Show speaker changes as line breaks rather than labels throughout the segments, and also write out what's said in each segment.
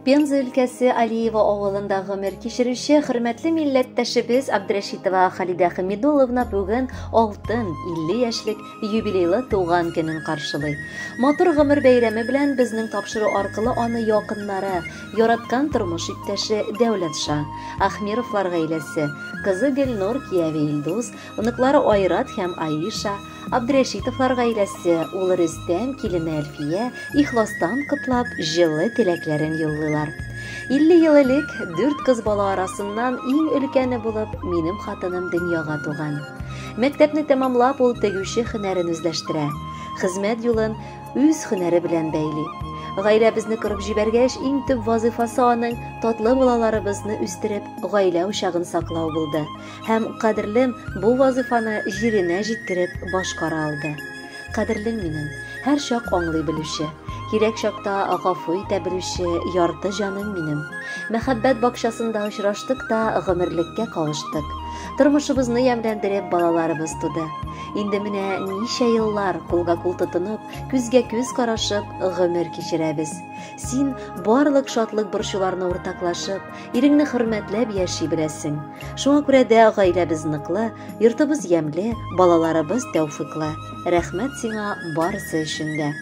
Пенза өлкәсе Алиево авылында гомер кичерүче хөрмәтле милләттәшебез Абдрәшитова Халидә Хамидулловна бүген алтын 50 яшьлек юбилейлы туган көнен каршылый. Матур гомер бәйрәме белән безнең тапшыру аркылы аны якыннары, яраткан тормыш иптәше Дәүләтша, Ахмеровлар гаиләсе, кызы Гөлнур, кияве Илдус, оныклары Айрат һәм Аиша, Абдрәшитовлар гаиләсе, улы Рөстәм, килене Әлфия ихластан котлап, җылы теләкләрен юллыйлар. 50 ел элек дүрт кыз бала арасыннан иң өлкәне булып минем хатыным дөньяга туган. Мәктәпне тәмамлап, ул тегүче һөнәрен үзләштерә. Хезмәт юлын үз һөнәре белән бәйли. Гаиләбезне корып җибәргәч, иң төп вазыйфасы аның татлы балаларыбызны үстереп, гаилә учагын саклау булды. Һәм кадерлем бу вазыйфаны җиренә җиткереп башкара алды. Кадерлем минем, һәрчак аңлый белүче, кирәк чакта гафу итә белүче ярты җаным минем. Мәхәббәт бакчасында очраштык та гомерлеккә кавыштык. Тормышыбызны ямьләндереп балаларыбыз туды. Инде менә ничә еллар кулга-кул тотынып, күзгә-күз карашып гомер кичерәбез. Син барлык шатлык-борчуларны уртаклашып, Иреңне хөрмәтләп яши беләсең. Шуңа күрә дә гаиләбез ныклы, йортыбыз ямьле, балаларыбыз тәүфыйклы. Рәхмәт сиңа барысы өчен дә.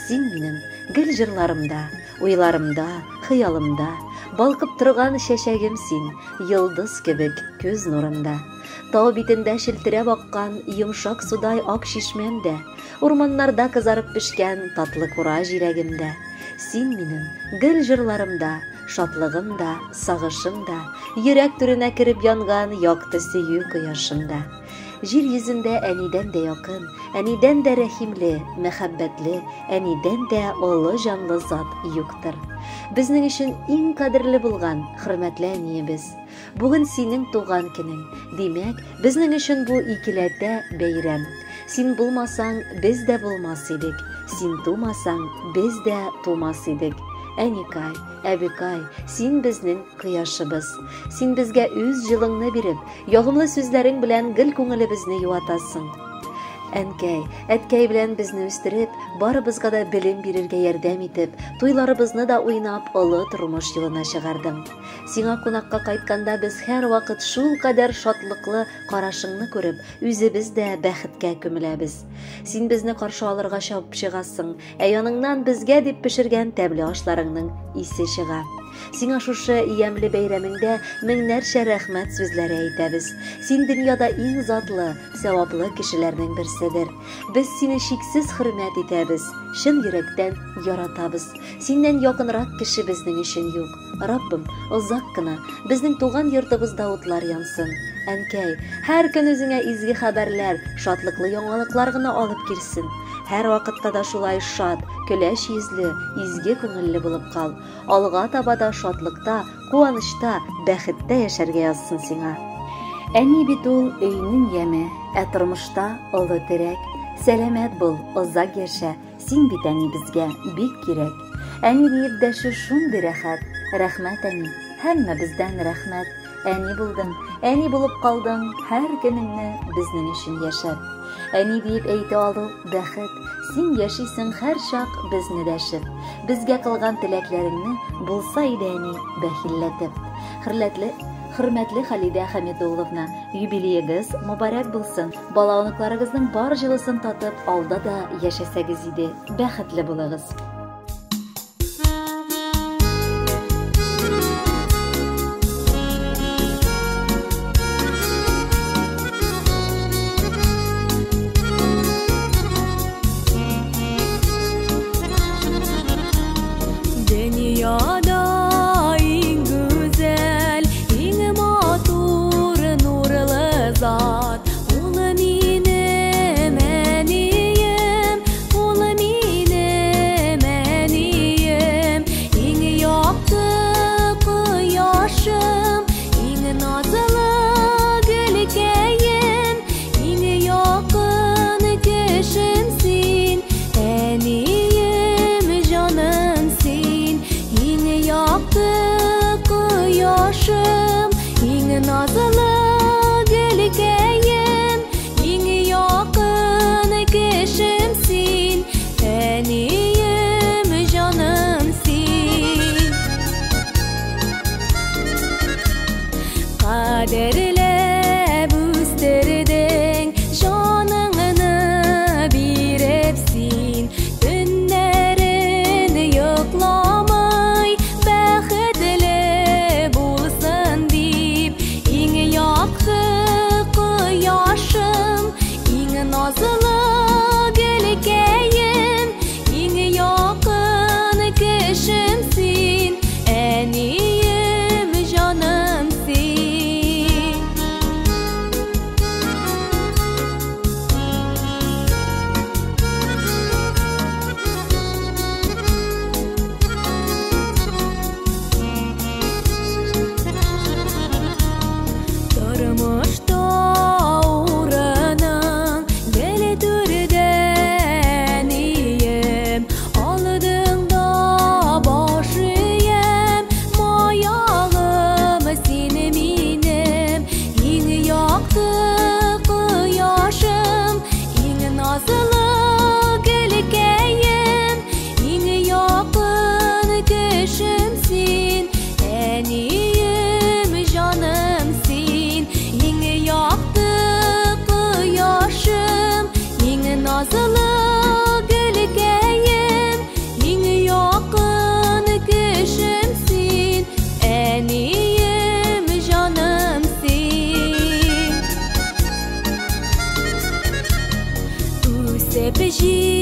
Син минем гел җырларымда, уйларымда, хыялымда. Балкып торган чәчәгем син, йолдыз кебек күз нурымда. Тау битендә челтерәп аккан йомшак судай ак чишмәм дә, урманнарда кызарып пешкән татлы кура җиләгем дә. Син минем гел җырларымда, Шатлыгым да, сагышым да, йөрәк түренә кереп янган якты сөю кояшым да. Җир йөзендә әнидән дә якын, әнидән дә рәхимле, мәхәббәтле, әнидән дә олы җанлы зат юктыр. Безнең өчен иң кадерле булган, хөрмәтле әниебез. Бүген синең туган көнең. Димәк, безнең өчен бу икеләтә бәйрәм. Син булмасаң, без дә булмас идек. Син тумасаң, без дә тумас идек. Әникай, әбекай, син безнең кояшыбыз. Син безгә үз җылыңны биреп, ягымлы сүзләрең белән гел күңелебезне юатасың. Әнкәй, әткәй белән безне үстереп, барыбызга да белем бирергә ярдәм итеп, туйларыбызны да уйнап, олы тормыш юлына чыгардың. Сиңа кунакка кайтканда без һәрвакыт шулкадәр шатлыклы карашыңны күреп, үзебез дә бәхеткә күмеләбез. Син безне каршы алырга чабып чыгасың, ә яныңнан безгә дип пешергән тәмле ашларыңның исе чыга. Сиңа шушы ямьле бәйрәмеңдә меңнәрчә рәхмәт сүзләре әйтәбез. Син дөньяда иң затлы, саваплы кешеләрнең берседер. Без сине чиксез хөрмәт итәбез, чын йөрәктән яратабыз. Синнән якынрак кеше безнең өчен юк. Раббым, озак кына безнең туган йортыбызда утлар янсын. Әнкәй, һәр көн үзеңә изге хәбәрләр, шатлыклы яңалыклар гына алып килсен. Һәр вакытта да шулай шат, көләч йөзле, изге күңелле булып кал. Алга таба да шатлыкта, куанычта, бәхеттә яшәргә язсын сиңа. Әни бит ул өйнең яме, ә тормышта олы терәк. Сәламәт бул, озак яшә. Син бит әни безгә бик кирәк. Әни диеп дәшү шундый рәхәт. Рәхмәт, әни, һәммәбездән рәхмәт. Әни булдың, әни булып калдың, һәр көнеңне безнең өчен яшәп. Әни диеп әйтә алу бәхет. Син яшисең һәрчак безне дәшеп. Безгә кылган теләкләреңне булса иде әни бәхилләтеп. Хөрмәтле Хөрмәтле Халидә Хамидулловна, юбилеегыз мөбарәк булсын. Бала-оныкларыгызның бар җылысын татып, алда да яшәсәгез иде. Бәхетле булыгыз.
Дөньяда иң гүзәл, иң матур нурлы зат. Ул минем әнием, ул минем. Тормышта урының гел түрдә, әнием, алдыңда баш иям, маягым син минем, иң якты кояшым, иң назлы гөлкәем, иң якын кешем син, әнием, җаным син, иң якты кояшым, иң назлы гөлкәем, иң якын кешем син, әнием, җаным син. Үсеп җиткән